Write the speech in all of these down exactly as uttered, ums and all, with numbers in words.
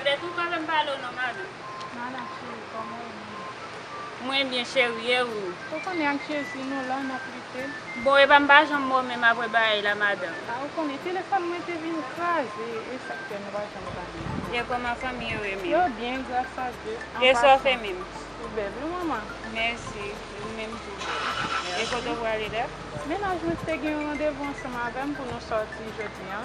Petèt ou pa vle m pale w non, madanm. Nana cheri, kòman w ye? Mwen byen, cheri, e ou? Ou konnen ak Jezi, nou la, n ap lite. Bon, epa m pa janm bon menm apre bagay la, madanm. A, ou konnen, telefòn mwen te vin kraze, e sa k fè nou pa janm pale. E kòman fanmi yo ye menm? Yo byen, gras a Dye. E sa w fè menm? Ou bèl wi, manman. Mèsi. Ou menm tou. E kote w prale la? Mennaj mwen te gen yon randevou ansanm avè m pou nou sòti jodi a.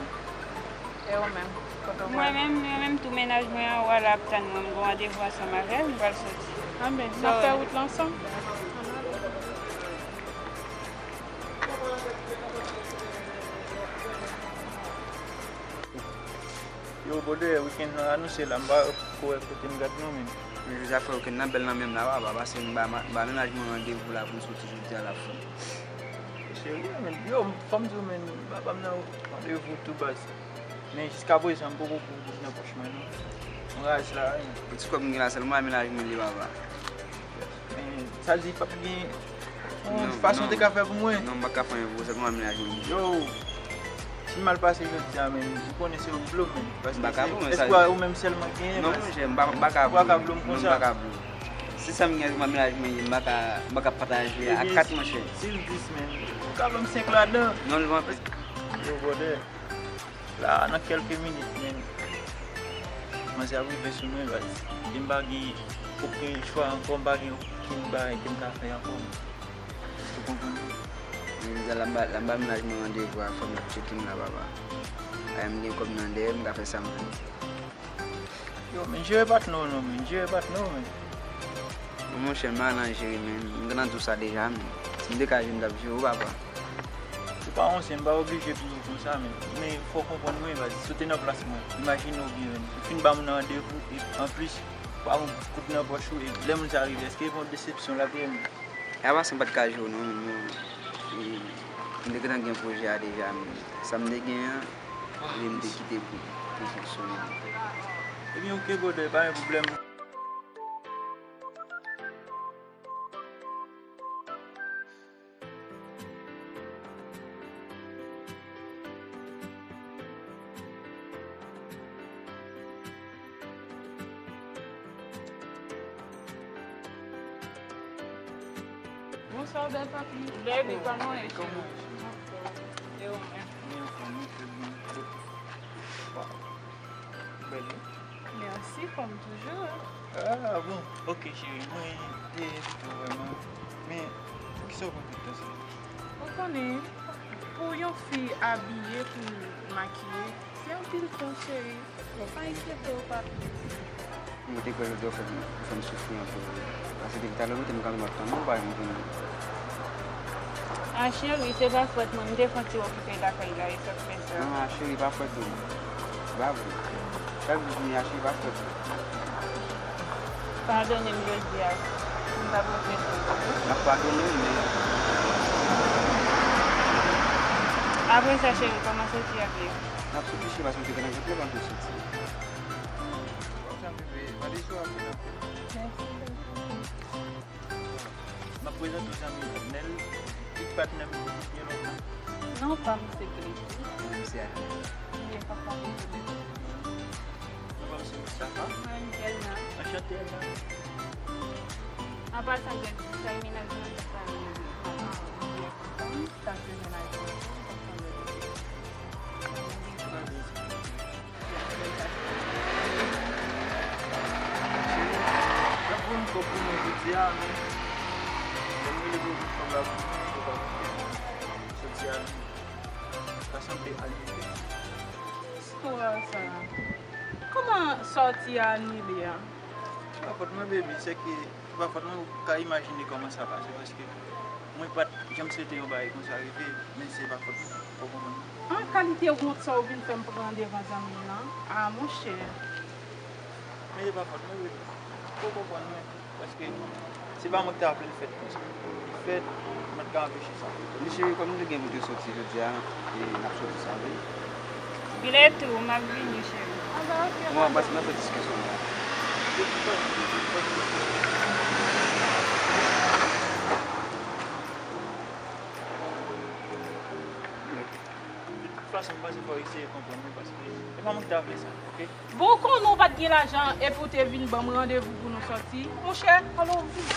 E ou menm? Kote w prale? Mwen menm, mwen menm tou, mennaj mwen anwo a la ap tann mwen. M gen randevou ansanm avè l, m pral sòti. Anben, n ap fè wout la ansanm. Yo, brother, wikenn nan anonse la, m pa ko wè kote m gad non, men. Men jodi a frè, wikenn nan bèl nan men m la, papa, paske m ba, m ba mennaj mwen randevou la pou n soti jodi a la frè. Serye, men, yo, fò m di w, men, papa m nan randevou tou baz. Men jiska prezan, m poko pran goud nan pòch mwen, non. M raz la, wi. Pou ti kòb m gen la, sèlman mennaj mwen li, papa. Men, sa di, p ap gen yon fason te ka fè pou mwen? Non, m pa ka fè anyen pou ou, sèlman mennaj mwen li. Yo, si m mal pase jodi a, men, ou konnen se ou ki blo m, men. Paske se espwa ou menm sèlman genyen, non, monchè, m pa, m pa ka blo w. Ou pa ka blo m konsa. Non, m pa ka blo w. Se sa m gen, sèlman mennaj mwen li, m pa ka, m pa ka pataje a kat, monchè. Si l dis, men, ou ka ban m senk ladan. Non, l van plis. Yo, brother. La, nan kèlke minit, men, manzè ap rive sou mwen, baz. E m pa gen okenn chwa ankò, m pa gen okenn bagay ke m ka fè ankò. Ou konprann? Men jodi a la, m ba, la, m ba mennaj mwen randevou a, fò m tcheke m la, papa. Ay, m gen kòb nan dèyè, m ka fè sa m vle. Yo, men, jere patnè w non, men, jere patnè w, men. Bon, monchè, m pa nan jere, men. M gentan di w sa deja, men. Si m te ka jere, m t ap jere w, papa. Ou pa yon sen, m pa oblije pou yo konsa, men. Men, fò w konprann mwen, baz. Si w te nan plas mwen, imajine w byen, men. Ou fin ba moun nan randevou, e anplis, ou pa gen kout nan pòch ou, e lè moun sa rive, èske e pa yon desepsyon l ap ye, men? E apa sa m pa t ka jere w non, men, men, e, m te gentan gen pwojè a deja, men sa m te gen an, e m te kite pou, pou fonksyone. Ebyen, oke, brother, pa gen pwoblèm. Bonswa, bèl papi. Baby, kòman w ye, cheri? Kòman w ye, cheri? E ou menm? Mwen anfòm, wi, trè byen. Waw. Bèl, wi. Mèsi, kòm toujou. Ah, bon. Ok, cheri, mwen te envite w vrèman. Men, poukisa w pran tout tan sa? Ou konnen, pou yon fi abiye, pou makiye, se anpil tan, cheri. Bon, pa enkyete w, papi. Mwen te kwè jodi a w fè m, w fè m soufri anpil. Paske depi talè maten m kanpe m ap tann ou, ou pa janm vini. Ah, cheri, se pa fòt mwen, m te fè yon ti okipe lakay la, e sa k fè sa. Non, ah, cheri, pa fòt ou. Se pa vre. Chak jou vini a, cheri, pa fòt ou. Padone m jodi a, m pa pran presyon pou ou. M ap padone w, men. Apre sa, cheri, kòman soti a ye? N ap soti, cheri, paske m te gentan gen pwoblèm pou soti. Bon, sa m rive, mande si w ap vin anpil. Mèsi. M ap prezante w zanmi m, Nèl, pitit patnè m depi byen lontan. Non pa m se Clétus. Mwen se Adèl. Byen kontan pou ou. Non pa m se Moustapha. Mwen Angelna. Anchante, Elna. An pasan, Clétus, sa e mennaj mwen, sa e mennaj mwen. Sa se mennaj mwen. Cheri, m ap voye yon kòb pou mwen jodi a, men lè m rele pou fanm la pou mwen, yo pa koute. Jodi a, sa sanble anile. Istwa sa. Kòman sòti a anile a? Se pa fòt mwen, baby, se ke se pa fòt mwen, ou ka imajine kòman sa pase, paske mwen pa t janm swete yon bagay konsa rive, men se pa fòt mwen, ou konprann? An, kalite wont sa ou vin fè m pran devan zanmi m nan? A, monchè. Men se pa fòt mwen, baby. Ou konprann mwen, paske se pa mwen ki ta vle l fèt konsa. Li fèt, mwen t ka anpeche sa. Men cheri, kòm nou te gen pou te soti jodi a, e n ap soti sa vre. Lè tou, m ap vini, cheri. Anben, oke, bon, paske n ap fè diskisyon la. Fason, m panse fò w eseye konprann mwen, paske e pa mwen ki ta vle sa, oke? Bon, konnen w pa t gen lajan epi w te vin ban m randevou pou nou sòti. Monchè, ale w vin.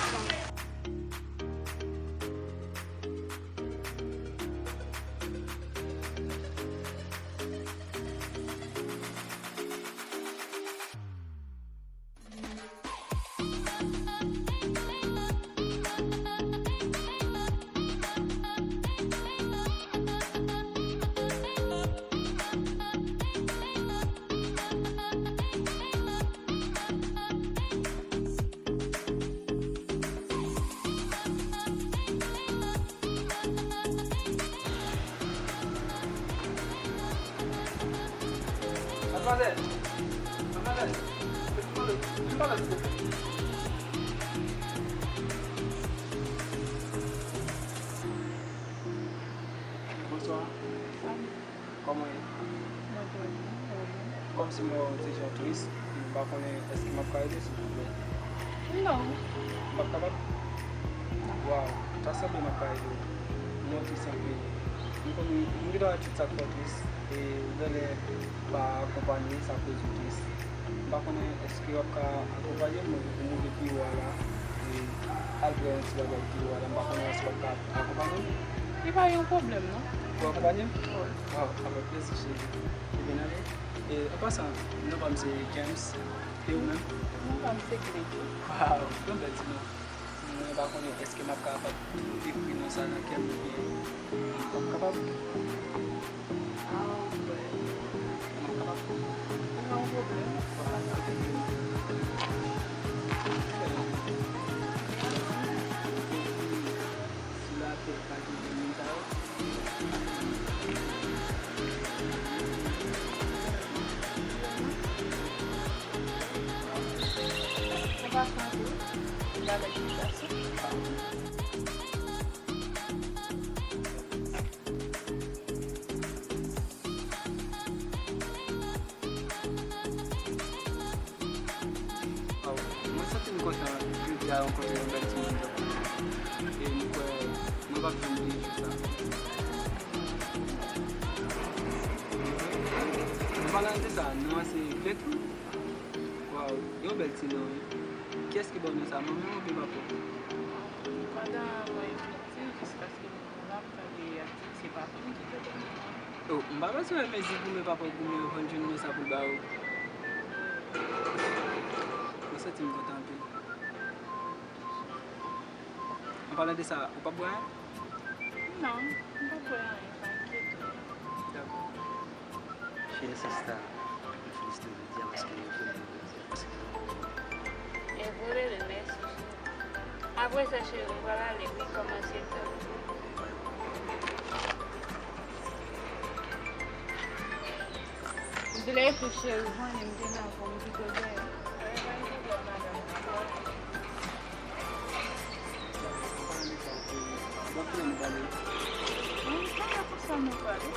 Madmwazèl! Madmwazèl! Vin pale, vin pale, silvouplè. Bonswa. Kòman w ye? Mwen trè byen, e ou menm? Kòmsi mwen wè w se jan w tris, m pa konnen èske m ap ka ede w, silvouplè? Non. M p ap kapab? Non. Waw, ta sanble m ap ka ede w. Mwen tris anpil. M konn, m gentan wè tout sa k fè w tris, e ou genlè pa akonpanye, sa koz ou tris. M pa konnen èske w ap ka akonpanye m pou m rive pi wo a la, e al fè yon ti bagay pi wo a la, m pa konnen èske w ap ka akonpanye m? Li pa yon pwoblèm, non. Ou akonpanye m? Wi. Waw, avèk plezi, cheri. Ebyen, ale. E, an pasan, non pa m se James. E ou menm? Non pa m se Grady. Waw, yon bèl ti non. Mwen pa konnen èske m ap kapab ekri non sa nan kè m oubyen m p ap kapab. Ah, wè. M ap kapab. Pa gen pwoblèm. Sou latè, pa gen moun sa yo. Ou pa santi w? Ou pa lè ki gason? Waw, mwen santi m kontan jodi a rankontre yon bèl timoun tankou ou. E m kwè mwen p ap janm bliye jou sa. An palan de sa, non an se Petro. Waw, yon bèl ti non wi. Kiyès ki ba w non sa, manman w oubyen papa w? Pandan mwen piti, jiskaske m vin la, m tande y ap di se papa m ki te ba m. Oh, m pa panse w renmen zi goumen, papa w goumen, yo konn jwenn non sa pou l ba ou. Mwen santi m kontan anpil. An palan de sa, ou p ap bwè anyen? Non, m p ap bwè anyen, pa enkyete w. Dakò. Cheri sista, mwen felisite w jodi a paske w fè m yon plezi. E vre, bebe, mèsi, cheri. Apre sa, cheri, m pral ale, wi, kòmanse tan. Vle tou, cheri, konnen m te nan fòm ki te byen. Bon, kote nou prale? Mwen pa wè pou sa nou prale.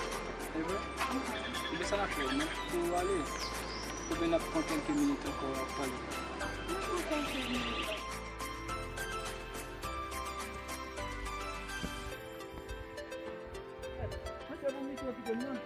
E vre? Mhm. Ebyen, sa n ap fè, n ap tou ale. Oubyen n ap pran kèlke minit ankò, w ap pale. N ap pran kèlke minit ankò. Mwen te nan mikwo kite m nan.